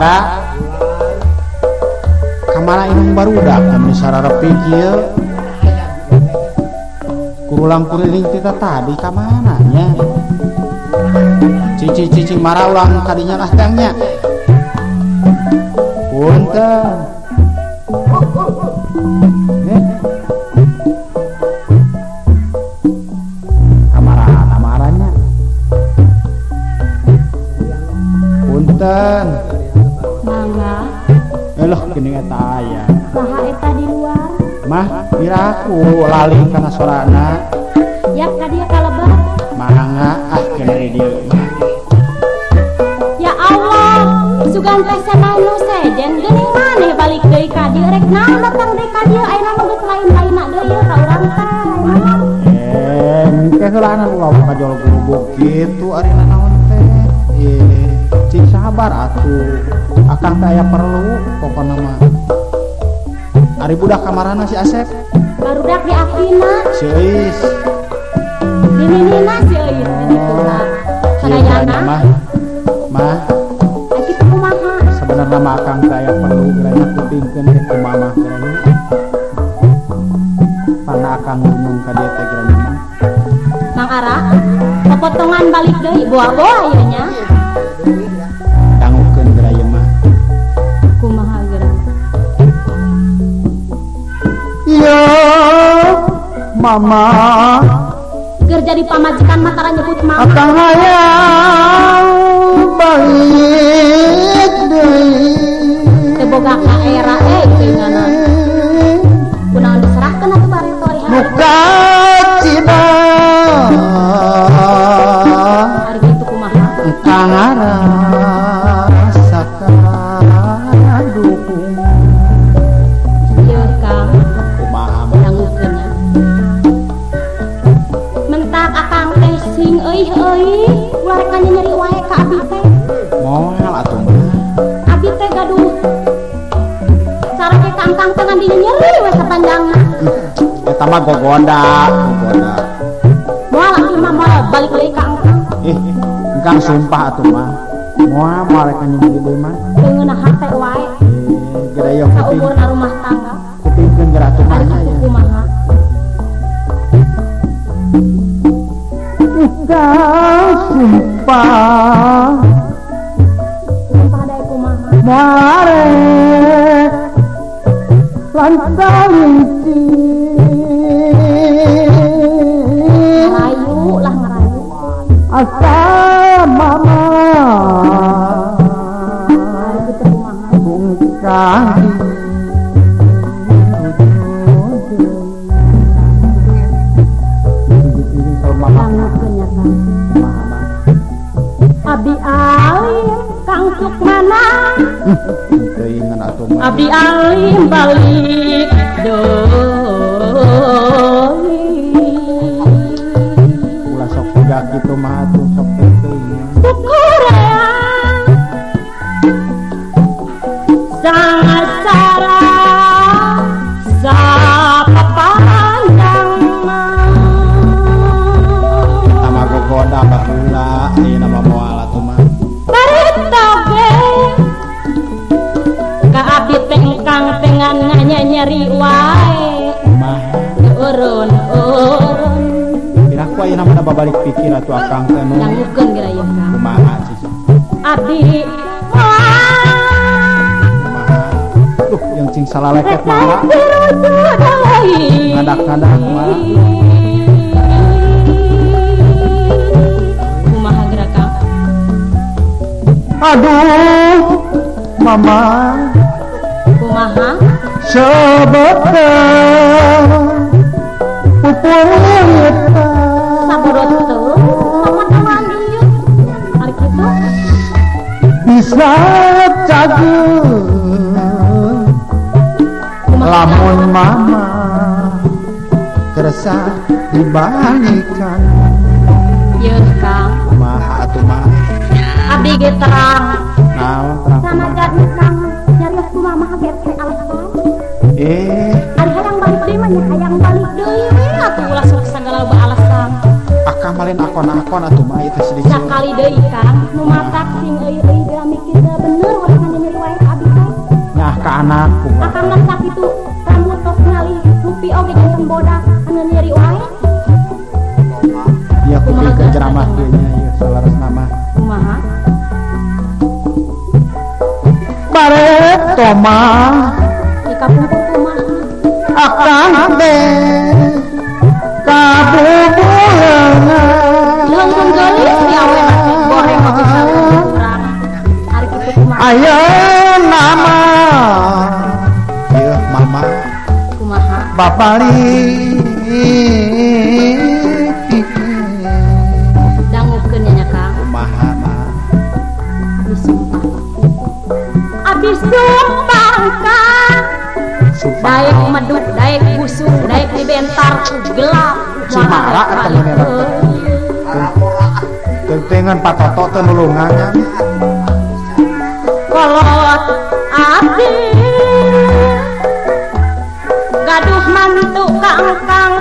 Mara. Kamana inung barudak teh sararepi kieu. Kurulang kuriling tita tadi ka mana nya? Cici-cici Mara ulang kadinya lah tangnya. Punten. Kamara maranya. Punten. Mangga. Eloh geuning eta aya. Saha eta di luar? Mah piraku laling kana sorana. Ya ka dieu kalebet. Mangga ah geuning di dieu. Ya Allah, sugan teh sananu sejen geuning maneh balik deui ka dieu rek naon datang deui ka dieu ayeuna mah geus lain-lainna deui ka urang teh. Engke heulana ulah kajol gurubuk kitu ari naon teh. Cing sabar atuh. Akang teh aya perlu pokona mah. Ari budak kamarana si Asep? Barudak di Akina. Si Euis. Di Ninina si Euis di dituna. Sadayana mah. Mah. Kitu kumaha? Sebenarnya mah akang teh aya perlu geranya kupingkeun teh ku mamah geranya. Pana akang ngomong ka dieu teh geranya mah. Mang Ara, popotongan balik deui boa-boa ieu nya. Dangukeun geraya mah. Kumaha geura? Iya, mama. Ger jadi pamajikan mah tara nyebut mama. Akang hayang balik deui. Teu boga ka era teuingana. Kunaon diserahkeun atuh bareto ari hayang. Muka cina. Ari kitu kumaha? Kang ngarasakan dukung. Ieu Kang. Kumaha dangukeun nya. Mentak akang teh sing euih-euih ulah rek nyeri wae ka abi teh. Moal atuh mah. Abi teh gaduh sarake ka angkang teh ngan nyeri we sapanjangna. Eta mah gogonda, gogonda. Moal abi mah moal balik deui ka angkang. Ih, engkang sumpah atuh mah. Moal moal rek nyeri deui mah. Teu ngeunah hate wae. Geura kuping. Saumurna rumah tangga. Kupingkeun geura atuh mah nya. Kumaha? Engkang sumpah. Sumpah dae kumaha? Moal rek lantaliti. Ngarayu lah ngarayu. Asa mama. Ari kitu kumaha? Bungkang dangukeun nya Kang. Abdi alim Kang Sukmana. Teuingan atuh mah. Abdi alim balik deui. Ulah sok siga kitu mah atuh sok teuing. Kukurea sangasara sapapandangna. Eta mah gogoda baheula ayeuna mah moal atuh mah. Bareta ge ka abdi teh engkang teh ngan nyeri wae. Mah urun-urun. Piraku ayeuna mah babalik pikir atuh akang teh nu. Dangukeun geura ieu Kang. Kumaha sih? Abdi moal. Kumaha? Duh, yang cing salaleket mah. Ngadak-ngadak mah. Kumaha geura Kang? Aduh, mama. Kumaha? Sebetul pupurita. Sabodot teu, papotongan ieu. Ari kitu bisa cageun lamun mama kersa dibalikan. Yeuh Kang. Kumaha atuh mah? Abdi ge terang. Naon terang kumaha? Sanajan Kang nyarios ku mama ge teh alasan. Ari hayang balik deui mah nya hayang balik deui we atuh ulah sok sagala loba alasan. Akang malin akon-akon atuh mah ieu teh sedih. Sakali deui Kang, nu matak sing euy-euy geura mikir bener urang nyeri anak akang mah sakitu rambut tos ngalih rupi oge janten bodak anu nyeri wae. Ya kupikeun ceramah kieu nya ieu salaresna mah. Kumaha? Baret tomah di kapungkur kumaha? Akang teh kabubuleungan. Leungkeun geulis di awena teh goreng oge kurang. Ari kitu kumaha? Ayeuna mah ieu mama kumaha? Bapali dangukeun nya Kang. Kumaha mah? Abis sumpah. Abis sumpah Kang. Daek meduk, daek busuk, daek dibentar ku gelap. Sumara eta mah Tentengan patoto teu nulungan nya. Kolot abdi gaduh mantu kangkang